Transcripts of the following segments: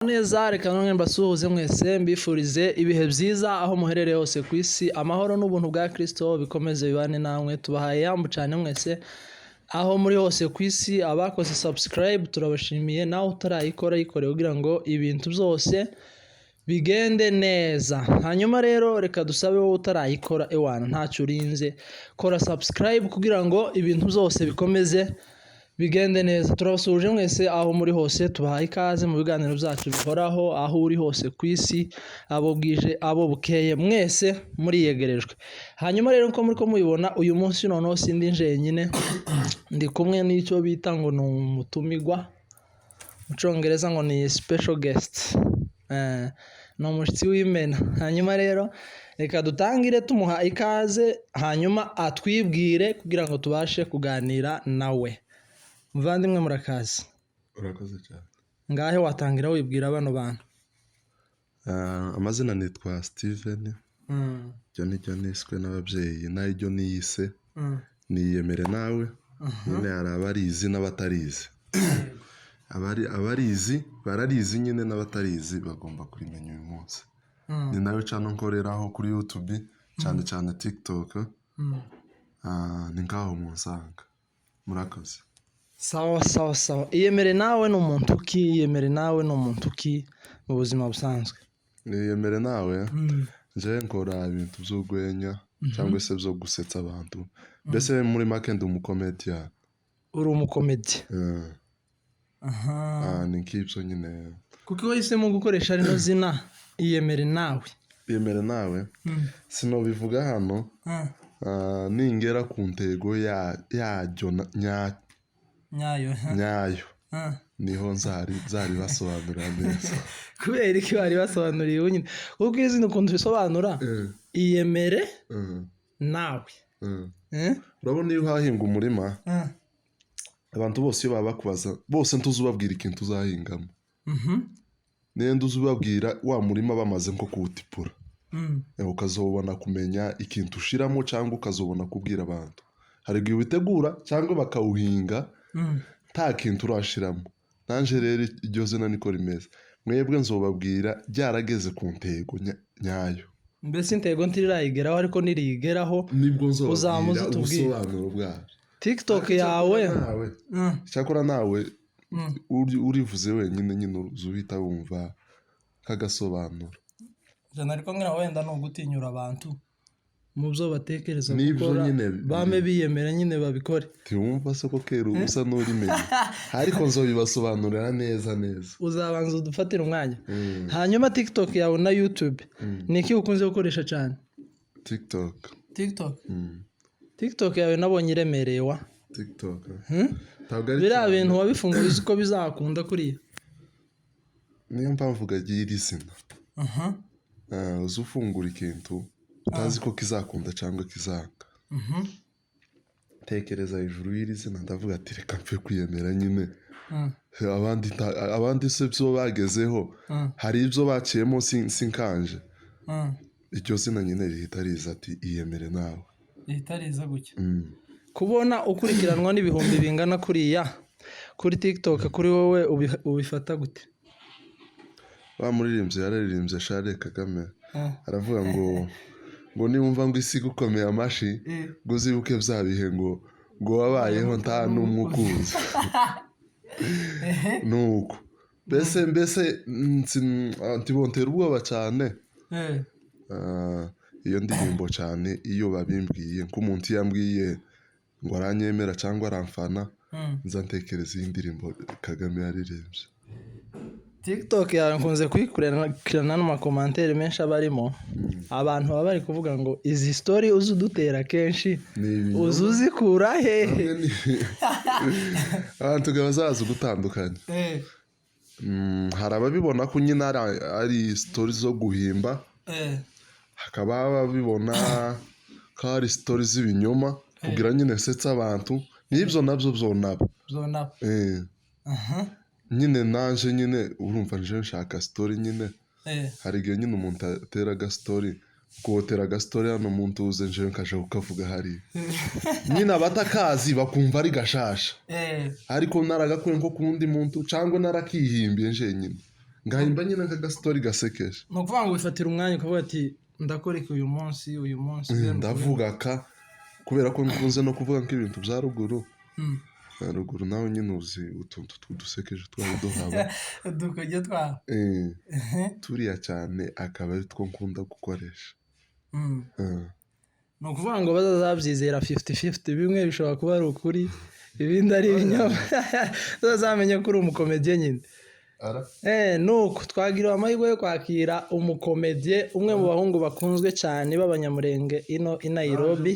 Neza, reka none mbasuhuze mwese, mbifurize ibihe byiza aho muherereye hose ku isi. Amahoro n'ubuntu bwa Kristo bikomeze bibane namwe. Tubahaye yambu cyane mwese aho muri hose ku isi. Abakoze subscribe turabashimiye, nawe utarayikora yikore kugira ngo ibintu byose bigende neza. Hanyuma rero reka dusabe wowe utarayikora, ewana ntacyo urinze, kora subscribe kugira ngo ibintu byose bikomeze bigende neza. Turabasuhuje mwese aho muri hose, tubahaye ikaze mu biganiro byacu bihoraho. Aho uri hose ku isi, abo bwije, abo bukeye, mwese muriyegerejwe. Hanyuma rero nko muri ko mubibona, uyu munsi noneho sindi njyenyine, ndi kumwe n'icyo bita ngo ni umutumigwa, mu Cyongereza ngo ni special guest, ni umushyitsi w'imena. Hanyuma rero reka dutangire tumuha ikaze, hanyuma atwibwire kugira ngo tubashe kuganira nawe. Muvandimwe, murakaza. Urakoze cyane. Ngahe watangira wibwira bano bantu. Amazina nitwa Steven. Iryo ni ryo niswe n'ababyeyi, naryo niyise. Niyemere nawe nyine, hari abarizi n'abatarizi. Abarizi bararizi nyine, n'abatarizi bagomba kurimenya uyu munsi. Ni nayo channel nkoreraho kuri YouTube, cyane cyane TikTok. Ni ngaho munsanga. Murakoze. Sawa sawa sawa. Iyemere nawe ni umuntu ki? Iyemere nawe ni umuntu ki mu buzima busanzwe? Niyemere nawe, njyewe nkora ibintu by'urwenya cyangwa se byo gusetsa abantu. Mbese muri make ndi umukomediyani. Uri umukomedi? Ni nk'ibyo nyine. Kuko wahisemo gukoresha rino zina Iyemere nawe? Iyemere nawe sinobivuga hano. Ningera ku ntego yaryo nyayo? Nyayo, niho nzaribasobanurira neza. Kubera iki bari basobanuriye ubu nyine? Kuko izina ukuntu bisobanura Iyemere nawe. Eh? Urabona iyo uhahinga umurima, abantu bose iyo baba bakubaza bose, ntuzi ubabwira ikintu uzahingamo. Niyo uzi ubabwira wa murima bamaze nko kuwutipura, ukazobona kumenya ikintu ushiramo cyangwa ukazobona kubwira abantu. Hari igihe ubitegura cyangwa bakawuhinga nta kintu urashiramo. Nanje rero iryo zina niko rimeze. Mwebwe nzobabwira ryarageze ku ntego nyayo. Mbese intego ntirayigeraho, ariko niriyigeraho nibwo uzamuze nzobabwira utubwire. Ubusobanuro bwayo. TikTok yawe. Nawe, cyakora nawe urivuze wenyine nyine uza uhita wumva kagasobanuro. Jana, ariko ngira wenda ni ugutinyura abantu mu byo batekereza Nibyo gukora, nyine bame biyemera nyine babikore. Ntiwumva se ko kera usa n'urimenya? Ariko nzobibasobanurira neza neza. Uzabanza udufatire umwanya. Hanyuma TikTok yawe na YouTube, ni iki ukunze gukoresha cyane? TikTok. TikTok. TikTok yawe nabonye iremereye wa. TikTok. Hmm? Ntabwo ari Biriya cyane. bintu wabifunguye uzi ko bizakunda kuriya? Niyo mpamvu gagira iri zina. Uza ufungura ikintu utazi ko kizakunda cyangwa kizanga. Tekereza hejuru y'iri zina, ndavuga ati: "Reka mpfe kwiyemera nyine." Abandi se byo bagezeho, hari ibyo baciyemo sinkanje. Iryo zina nyine rihita riza ati: "Iyemere nawe." Rihita riza gutya. Kubona ukurikiranwa n'ibihumbi bingana kuriya kuri TikTok, kuri wowe ubifata gute? Wa muririmbyi yararirimbye, Charles Kagame, aravuga ngo niwumva ngo isi igukomeye amashi, ngo uzibuke bya bihe ngo wabayeho nta n'umwe ukuzi. Nuko mbese ntibontera ubwoba cyane. Iyo ndirimbo cyane, iyo babimbwiye, nk'umuntu iyo ambwiye ngo aranyemera cyangwa aramfana, nza ntekereza iyi ndirimbo Kagame yaririmbye. TikTok yawe nkunze kuyikurikirana n'amacommentaires menshi aba arimo. Abantu baba bari kuvuga ngo izi story uzi udutera kenshi Ni ibinyoma. uzi uzikura hehe? Bamwe abantu ngo bazazi gutandukanya. Hari ababibona ko nyine ari story zo guhimba, hakaba ababibona ko ari story z'ibinyoma kugira nyine nsetse abantu. N'ibyo nabyo byonaba. Zonaba. Nyine naje nyine, urumva nje nshaka story nyine. Hari igihe nyine umuntu atera agastory, ukotera agastory hano mu ntuze, njewe nkaja kukavuga hariya nyine, abatakazi bakumva ari gashasha, ariko naragakuye nko ku wundi muntu cyangwa narakihimbiye njenyine. Ngahimba nyine nk'agasitori gasekeje. Ni ukuvuga ngo wifatira umwanya ukavuga ati ndakora iki uyu munsi, uyu munsi. Ndavuga ka kubera ko nkunze no kuvuga nk'ibintu bya ruguru. Ruguru nawe nyine uzi utuntu tw'udusekeje twari duhaba. Udukoryo twawe. Turiya cyane akaba ari two nkunda gukoresha. Ni ukuvuga ngo bazabyizera 50-50, bimwe bishobora kuba ari ukuri, ibindi ari ibinyoma. Bazamenye ko uri umukomediye nyine. Nuko twagiriwe amahirwe yo kwakira umukomediye, umwe mu bahungu bakunzwe cyane b'Abanyamurenge ino i Nairobi.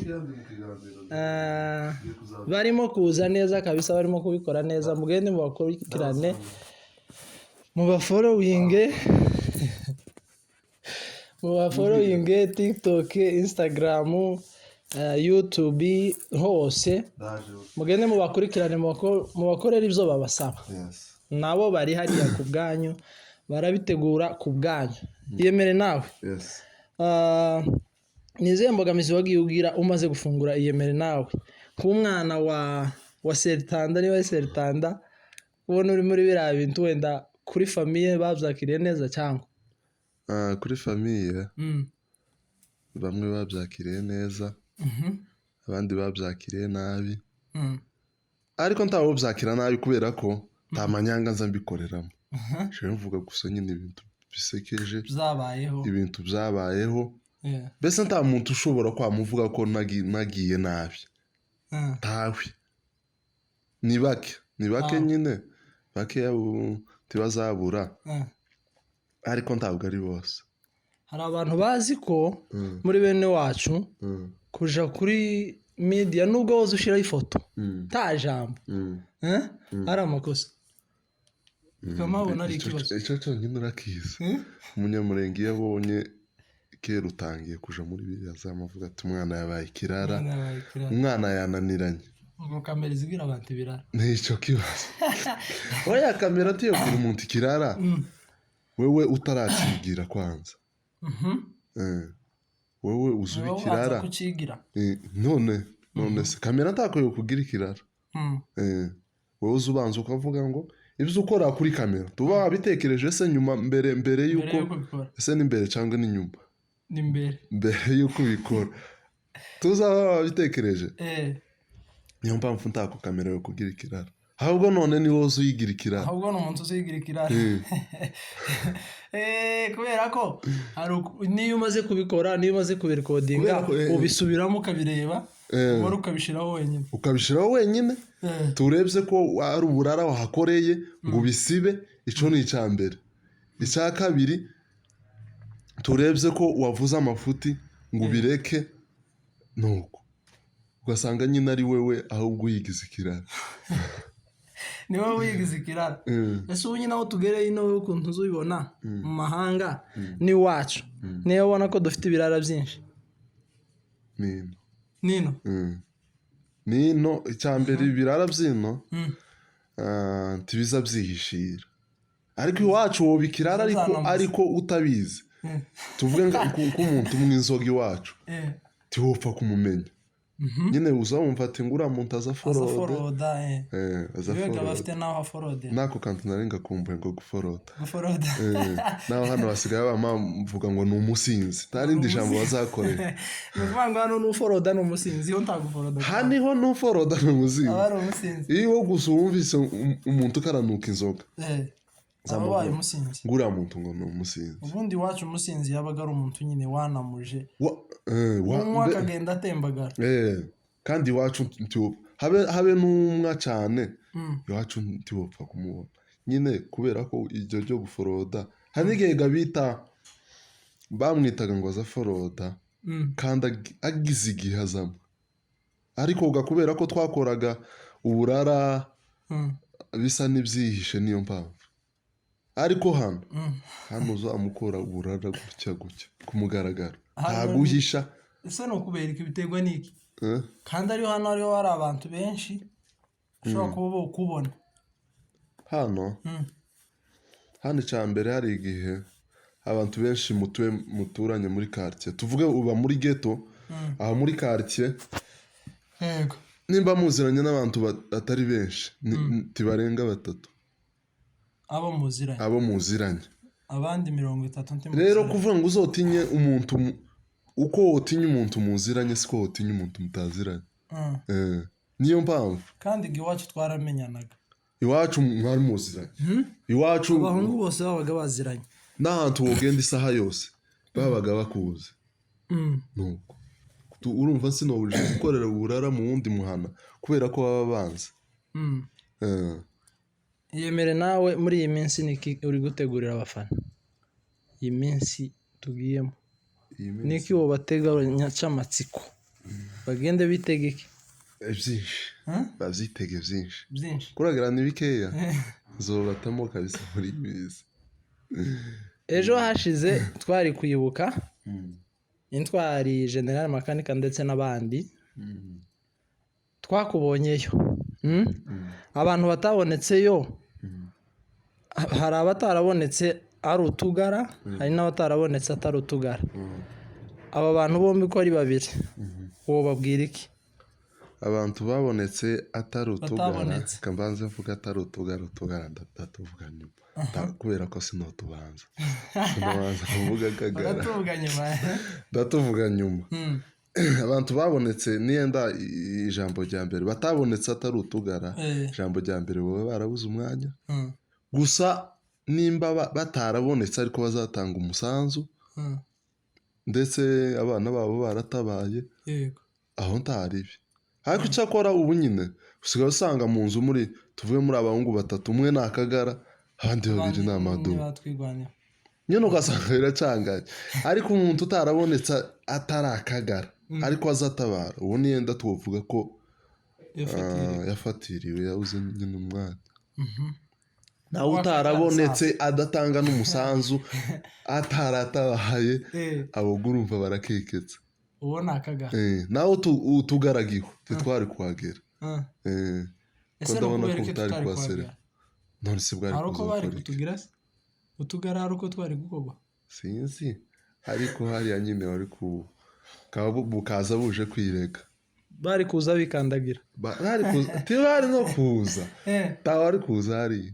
Barimo kuza neza kabisa, barimo kubikora neza. Mugende mubakurikirane, mubafollowinge TikTok, Instagram, YouTube, hose mugende mubakurikirane, mubakorere ibyo babasaba. Nabo bari hariya ku bwanyu, barabitegura ku bwanyu. Iyemere Nawe. Ni izihe mbogamizi wagiye ugira umaze gufungura Iyemere Nawe, nk'umwana wa Seritanda, niba ari Seritanda, ubona uri muri biriya bintu, wenda kuri famille babyakiriye neza cyangwa? Kuri famille bamwe babyakiriye neza, abandi babyakiriye nabi. Ariko ntawe byakira nabi kubera ko nta manyanga nza mbikoreramo. Nshobora mvuga gusa nyine ibintu bisekeje. Byabayeho. Ibintu byabayeho. Mbese nta muntu ushobora kwamuvuga ko nagiye nabi. Ntawe, ni bake, ni bake. Nyine bakeya ntibazabura. Ariko ntabwo ari bose. Hari abantu bazi ko muri bene wacu kuja kuri media, nubwo woza ushyiraho ifoto nta jambo, ari amakosa, ukamabona ari ikibazo. Icyo cyonyine urakizi. Umunyamurenge iyo abonye kera utangiye kuja muri biriya, azamuvuga ati umwana yabaye ikirara. Umwana yabaye ikirara. Umwana yananiranye. Ubwo kamera izibwira abantu ibirara. Nicyo kibazo. Oya, kamera ntiyobwira umuntu ikirara wewe utarakigira kwanza. Wowe uzi uba Wowe ikirara. ubanza kucigira. None se kamera ntakwiye kugira ikirara? Wowe uzi ubanza ukavuga ngo ibyo ukora kuri kamera tuba wabitekereje se nyuma, mbere mbere yuko yuko ubikora. Ese ni mbere cyangwa ni nyuma? Ni mbere. Mbere yuko ubikora tuzaba wabitekereje. Niyo mpamvu ntako kamera yo kugira ikirara, ahubwo none ni wowe uyigira ikirara. Ahubwo ni umuntu uzigira ikirara. Kubera ko hari niyo umaze kubikora, niyo umaze kubirecordinga, Kubera ko, ubisubiramo ukabireba, wari ukabishyiraho wenyine. Ukabishyiraho wenyine. Turebye ko ari uburara wahakoreye ngo ubisibe, icyo ni icya mbere. Icya kabiri, turebye ko wavuze amafuti ngo ubireke, nuko ugasanga nyine ari wewe ahubwo uyigize ikirara. Ni wowe wigize ikirara. Ese ubu nyine aho tugereye ino, wowe ukuntu uzubibona mu mahanga n'iwacu, niyo ubona ko dufite ibirara byinshi? Nino. Nino. Nino icya mbere, ibirara by'ino ntibiza byihishira, ariko iwacu woba ikirara ariko Bizanamaze. ariko utabizi. Tuvuge nk'umuntu umwe inzoga iwacu, ntiwopfa kumumenya nyine, uza wumva ati ngo uriya muntu aza aza forode. Foroda. Aza Bibaga forode. bafite n'aho aforode. N'ako kantu nari ngakumbuye ngo guforoda. Guforoda. Naho hano basigaye bamavuga ngo ni umusinzi, nta rindi jambo bazakoresha. Ni ukuvuga ngo hano n'uforoda ni umusinzi, iyo ntaguforoda? Haniho n'uforoda ni umusinzi. Aba ari umusinzi. Iyo gusa wumvise umuntu ukaranuka inzoga, Aba abaye umusinzi. ngo uriya muntu ngo ni umusinzi. Ubundi iwacu umusinzi yabaga ari umuntu nyine wanamuje, unywa akagenda atembagara. Kandi iwacu habe n'umwa cyane, iwacu ntiwopfa kumubona nyine kubera ko iryo ryo guforoda, hari n'igihe gabita bamwitaga ngo aza foroda, kandi agize igihe azamo, ariko kubera ko twakoraga uburara bisa n'ibyihishe, niyo mpamvu. Ariko hano, hano uzamukora uburara gutya gutya ku mugaragaro, Hano ntaguhisha. Ese ni ukubera iki? Biterwa n'iki? Eh? Kandi ariho hano ariho hari abantu benshi ushobora kuba bokubona. Hano, hano icya mbere, hari igihe abantu benshi mutuye muturanye muri quartier, tuvuge uba muri ghetto, aha muri quartier, nimba muziranye n'abantu atari benshi, ntibarenga batatu. Abo muziranye. Abo muziranye. Abandi 30 Rero kuvuga ngo uzotinye umuntu uko wotinya umuntu muziranye siko wotinya umuntu mutaziranye. Niyo mpamvu Kandi ngo iwacu twaramenyanaga. Iwacu mwari muziranye, iwacu Abahungu bose babaga baziranye. N'ahantu wogenda isaha yose babaga bakuzi. Nuko urumva sinobujije gukorera uburara mu wundi muhana kubera ko baba banze. Yemere nawe, muri iyi minsi niki uri gutegurira abafana, iyi minsi tugiyemo? Iyi minsi Niki wobateganya cy'amatsiko, bagende bitege iki? Byinshi. Huh? Bavyitege byinshi. Byinshi. Kuragira ni bikeya zobatamo kabisa muri iyi minsi. Ejo hashize twari kwibuka intwari General Makanika ndetse n'abandi twakubonyeyo. Abantu batabonetseyo, hari abatarabonetse ari utugara, hari n'abatarabonetse atari utugara. Aba bantu bombi uko ari babiri, uwo babwira iki? Abantu babonetse atari utugara, Batabonetse. reka mbanze mvuga atari utugara, utugara ndatuvuga nyuma, kubera ko sinotubanza, sinobanza kuvuga akagara. Baratuvuga nyuma. Ndatuvuga nyuma. Abantu babonetse niyenda ijambo rya mbere, batabonetse atari utugara, ijambo rya mbere baba barabuze umwanya. Gusa nimba batarabonetse ariko bazatanga umusanzu, ndetse abana babo baratabaye, aho ntaribi. Ariko icyakora ubu nyine usigaye usanga mu nzu muri, tuvuge muri abahungu batatu, umwe ni akagara, abandi babiri ni amadubu. Batwirwanira. Nyine ugasanga biracanganye. Ariko umuntu utarabonetse atari akagara ariko azatabara, ubu niyenda tuvuga ko Yafatiriwe. Yafatiriwe, yabuze nyine umwanya. Nawe utarabonetse adatanga n'umusanzu, ataratabaye, abo urumva barakeketse. Uwo ni akagara. Nawe utugaragiwe ntitwari kuhagera. Ese Ko ni ndabona ukubera ko iki utari tutari kuhaserera. kuhagera? None se bwari Hari uko bari kuzakora iki? kutugira se? Utugara hari uko twari gukorwa? Sinzi, ariko hariya nyine wari ku bukaza buje kwirega. Bari kuza bikandagira. Bari kuza, ntibari no kuza, ntawe wari kuza hariya.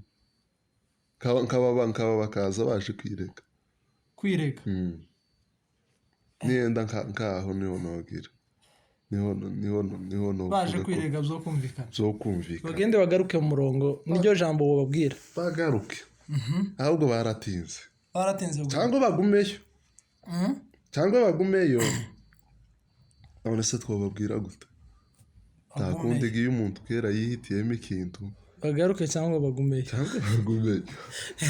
Nkaba bakaza baje kwirega. Kwirega. Niyenda nkaho niho nogira, niho novuga Baje ko kwirega byo kumvikana. Byo kumvikana. Bagende bagaruke mu murongo, niryo jambo wababwira. Bagaruke, ahubwo baratinze. Baratinze gusa. Cyangwa bagumeyo, cyangwa bagumeyo. None se twababwira gute? Nta kundi, iyo umuntu kera yihitiyemo ikintu. Bagaruke cyangwa bagumeyo. Cyangwa bagumeyo.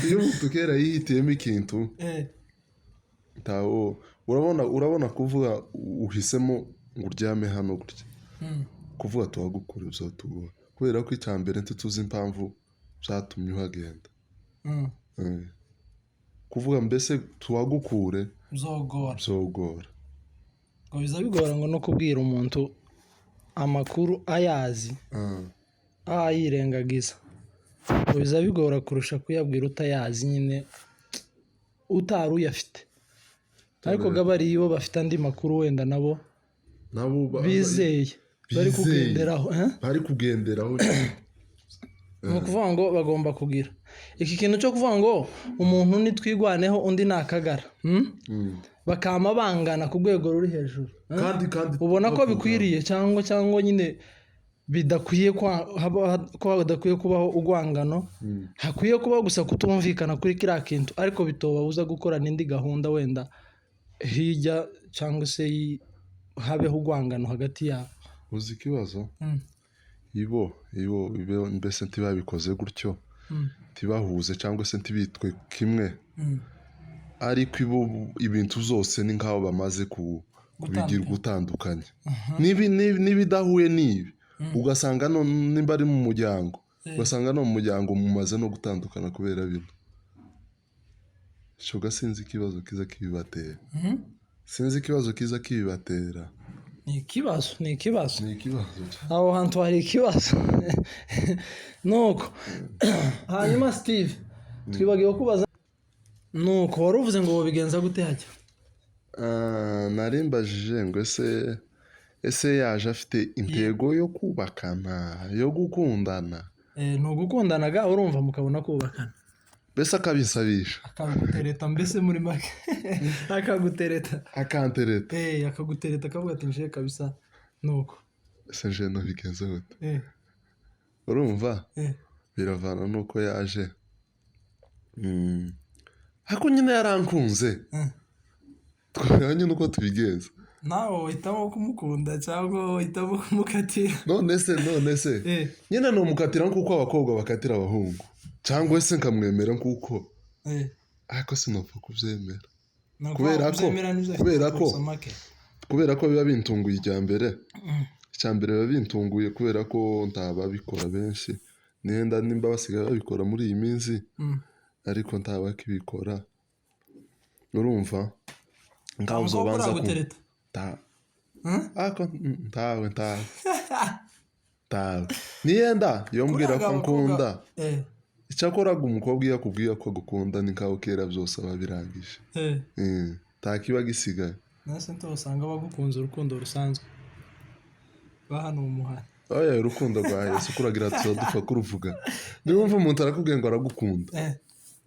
Iyo umuntu kera yihitiyemo ikintu, ntawo urabona kuvuga uhisemo ngo uryame hano gutya, kuvuga tuhagukura bizatugora, kubera ko icya mbere ntituzi impamvu byatumye uhagenda. Kuvuga mbese tuhagukure Bizogora. Byogora. Ngo biza bigora ngo no kubwira umuntu amakuru ayazi, ayirengagiza, ngo biza bigora kurusha kuyabwira utayazi nyine, utari uyafite. Ariko gabari bo bafite andi makuru wenda nabo nabo bizeye bari Bizeye. kugenderaho, eh? Bari kugenderaho. Ni ukuvuga ngo bagomba kugira iki kintu cyo kuvuga ngo umuntu nitwigwaneho, undi ni akagara, Bakama bangana ku rwego ruri hejuru, eh? Kandi Ubona ko bikwiriye cyangwa nyine bidakwiye, ko hadakwiye kubaho urwangano, hakwiye kubaho gusa kutumvikana kuri kiriya kintu, ariko bitobabuza gukora n'indi gahunda wenda hirya, cyangwa se habeho urwangano hagati yabo? Uzi ikibazo? Ibo mbese ntibabikoze gutyo, ntibahuze cyangwa se ntibitwe kimwe, ariko ibo ibintu zose ni nk'aho bamaze kubigira gutandukanya. N'ibidahuye n'ibi, ugasanga nimba ari mu muryango, ugasanga no mu muryango mumaze no gutandukana kubera bino. Shoga, sinzi ikibazo kiza kibibatera, sinzi ikibazo kiza kibibatera. Ni ikibazo, ni ikibazo. Ni ikibazo. Aho hantu hari ikibazo. Nuko hanyuma Steve, twibagiwe kubaza, nuko wari uvuze ngo wobigenza gute hajya? Nari mbajije ngo ese yaje afite intego yo kubakana, yo gukundana? Ni ugukundanaga, urumva mukabona kubakana. Mbese akabisabisha. Akagutereta mbese muri make, akagutereta. Akantereta. Akagutereta, akavuga ati: "Nje kabisa nuko." Ese nje nobigenza gute? Urumva, biravana nuko yaje. Ariko nyine yarankunze. Twareba nyine uko tubigenza. Nawe uhitamo kumukunda cyangwa uhitamo kumukatira? None se nyine numukatira nk'uko abakobwa bakatira abahungu, cyangwa se nkamwemera nk'uko ariko sinapfa kubyemera. Ni ukuvuga Kubera ko- kubyemera nibyo gusa make. Kubera ko biba bintunguye. Icya mbere biba bintunguye kubera ko ntababikora benshi, nenda nimba basigaye babikora muri iyi minsi, ariko ntabakibikora. Urumva, nkaho Umukobwa uzobanza ku uragutereta? Ako ntawe niyenda yombwira ko Kuriya abakobwa- nkunda. Icyakoraga umukobwa iyo akubwiye ko agukunda, ni nkaho kera byose aba birangije. Nta kiba gisigaye. Nase usanga bagukunze urukundo rusanzwe ba hano mu muhanda. Oya, urukundo rwa Yesu kuragira tuza dupfa kuruvuga. Niba wumva umuntu arakubwiye ngo aragukunda,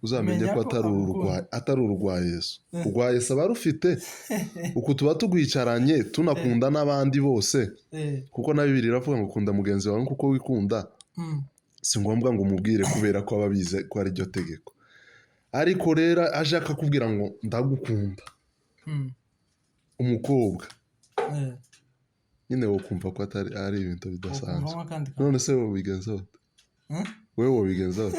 uzamenye Menya ko ko atari agukunda. Atari urwa Yesu. Urwa Yesu aba arufite uku tuba tugwicaranye, tunakunda n'abandi bose, kuko na Bibiliya iravuga ngo kunda mugenzi wawe kuko wikunda. Si ngombwa ngo umubwire kubera ko aba abizi ko ari ryo tegeko. Ariko rero aje akakubwira ngo ndagukunda, umukobwa, nyine wo kumva ko atari ari ibintu bidasanzwe. Ukumvamo akandi kantu. None se wowe ubigenza ute? Hmm? Wowe wobigenza ute?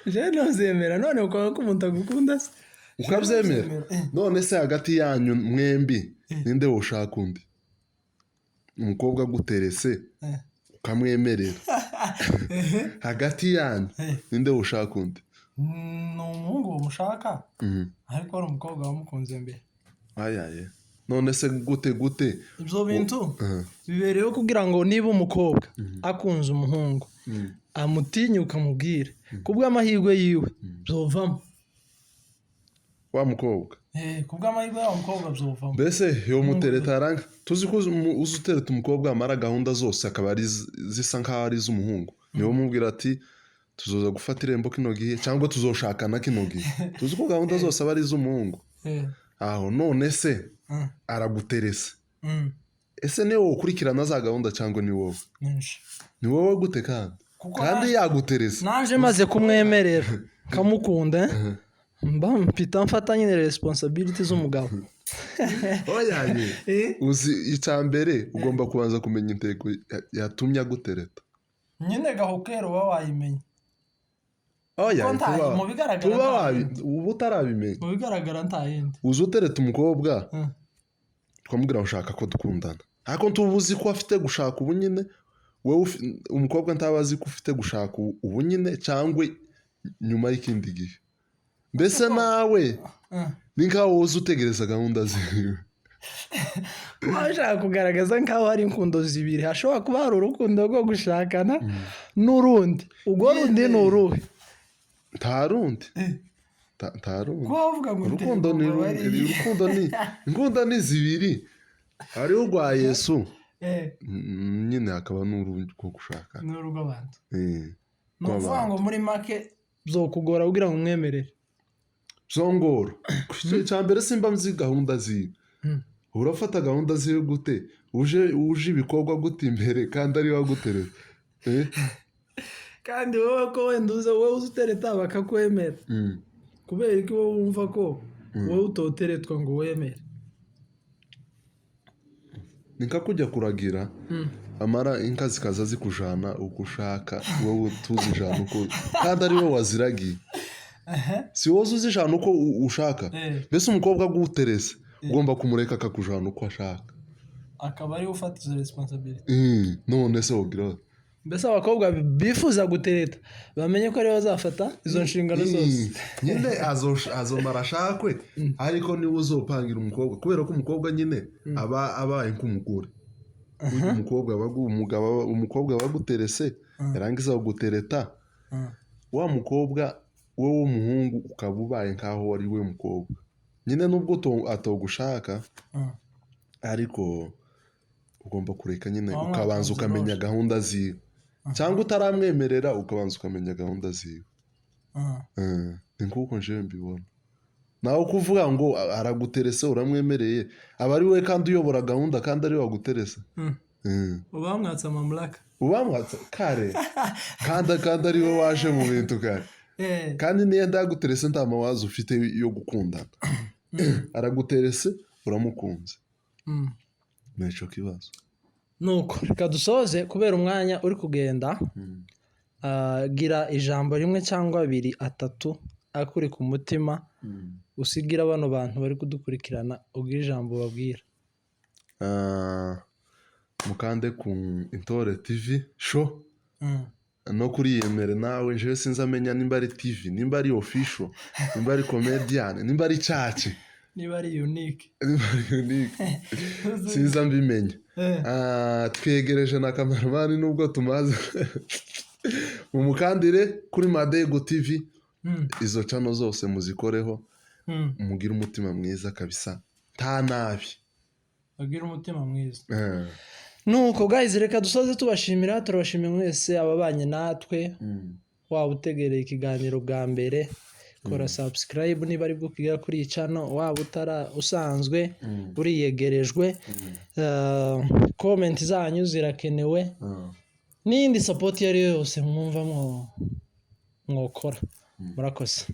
Jewe ntuzemera none ukaba ko umuntu agukunda se? Ukabyemera? None se hagati yanyu mwembi, ninde woshaka undi? Umukobwa aguterese, ukamwemerera, hagati yanyu ninde woshaka undi? Ni umuhungu mushaka, ariko ari umukobwa wamukunze mbere. Ayaye, none se gute gute? Ibyo bintu bibereyeho kugira ngo niba umukobwa akunze umuhungu, amutinyuka amubwire, kubw'amahirwe yiwe byovamo. Wa mukobwa? Kubw'amahirwe y'uwo mukobwa byovamo. Mbese yo mutereta aranga tuzi ko uzi utereta umukobwa, amara gahunda zose akaba ari zisa nkaho ari iz'umuhungu. Niwe umubwira ati: "Tuzoza gufata irembo kino gihe" cyangwa "Tuzoshakana kino gihe." Tuzi ko gahunda zose aba ari iz'umuhungu aho. None se araguterese, ese niwe wokurikirana za gahunda cyangwa ni wowe? Nyinshi. Ni wowe gute kandi? Kuko Kandi yaguterese. Naje maze kumwemerera kamukunda, mba mpita mfata nyine responsibility z'umugabo. Oya ye. Uzi, icya mbere ugomba kubanza kumenya intego yatumye agutereta. Nyine gahokero uba wayimenya. Oya. Kuko mu bigaragara tuba nta uba utarabimenya. Mu bigaragara nta yindi. Uzi utereta umukobwa, ukamubwira ngo ushaka ko dukundana, ariko ntuba uzi ko afite gushaka ubu nyine. Wowe umukobwa ntaba azi ko ufite gushaka ubu nyine cyangwa nyuma y'ikindi gihe. Mbese nawe ni nkaho woza utegereza gahunda ziwe. Kuba bashaka kugaragaza nk'aho hari inkundo zibiri, hashobora kuba hari urukundo rwo gushakana n'urundi. Urwo rundi ni uruhe? Nta rundi. Nta rundi. Kuba bavuga ngo Urukundo ni intego ngo bari urukundo ni inkundo ni zibiri: hariho urwa Yesu, nyine hakaba n'urundi rwo gushaka. Ni urw'abantu. Ni ukuvuga Rw'abantu. ngo muri make byokugora kugira ngo umwemerere? Zongora icya mbere simba nzi gahunda ziwe. Urafata gahunda ziwe gute? Uje ibikorwa gute imbere kandi ari we wagutereta? Kandi wowe ko wenda uza, wowe uza utereta bakakwemera, kubera ko wowe wumva ko wowe utoteretwa ngo wemere? Ni nka kujya kuragira, amara inka zikaza zikujana uko ushaka, wowe tuzijana uko, kandi ari wowe waziragiye. Si wowe uzijana uko ushaka. Mbese umukobwa aguterese, ugomba kumureka akakujana uko ashaka. Akaba ariwe ufata izo responsibility. None se wogira ute? Mbese abakobwa bifuza gutereta bamenye ko aribo bazafata izo nshingano zose. Nyine azomara ashakwe, ariko niwe uzopangira umukobwa, kubera ko umukobwa nyine aba abaye nk'umugore. Burya umukobwa aba umugabo umukobwa aba aguterese, yarangiza kugutereta, wa mukobwa wowe w'umuhungu ukaba ubaye nkaho wari we mukobwa nyine, nubwo atogushaka, ariko ugomba kureka nyine Waba ukabanza mwakunze ukamenya rwose. gahunda ziwe, cyangwa utaramwemerera ukabanza ukamenya gahunda ziwe. Ni nk'uko njewe mbibona. Nawe kuvuga ngo araguterese, uramwemereye, aba ari we kandi uyobora gahunda, kandi ari we waguterese. Uba wamwatse amamuraka. Ubamwatse kare, kandi ari we waje mu bintu kare. Kandi niyo ndaguterese, nta mawazo ufite yo gukundana, araguterese, uramukunze. Nico kibazo. Nuko reka dusoze kubera umwanya uri kugenda. Gira ijambo rimwe cyangwa abiri, atatu akuri ku mutima usigira bano bantu bari kudukurikirana, ubwire ijambo babwira. Mukande ku Intore TV Show no kuri Yemere nawe. Jewe sinzi amenya nimba ari TV, nimba ari official, nimba ari comedian, nimba ari church, niba ari unique. Nimba ari unique, sinzi mbimenya. Twegereje na cameraman, nubwo tumaze mumukandire kuri Madego TV. Izo channel zose muzikoreho. Mugire umutima mwiza kabisa, nta nabi. Bagire umutima mwiza. Nuko guys, reka dusoze tubashimira. Turabashimiye mwese ababanye natwe. Waba utegereye ikiganiro bwa mbere, kora subscribe niba ari bwo ukigera kuri iyi channel. Waba utara usanzwe uriyegerejwe, comment zanyu zirakenewe n'iyindi support iyo ari yo yose mwumva mwokora. Murakoze.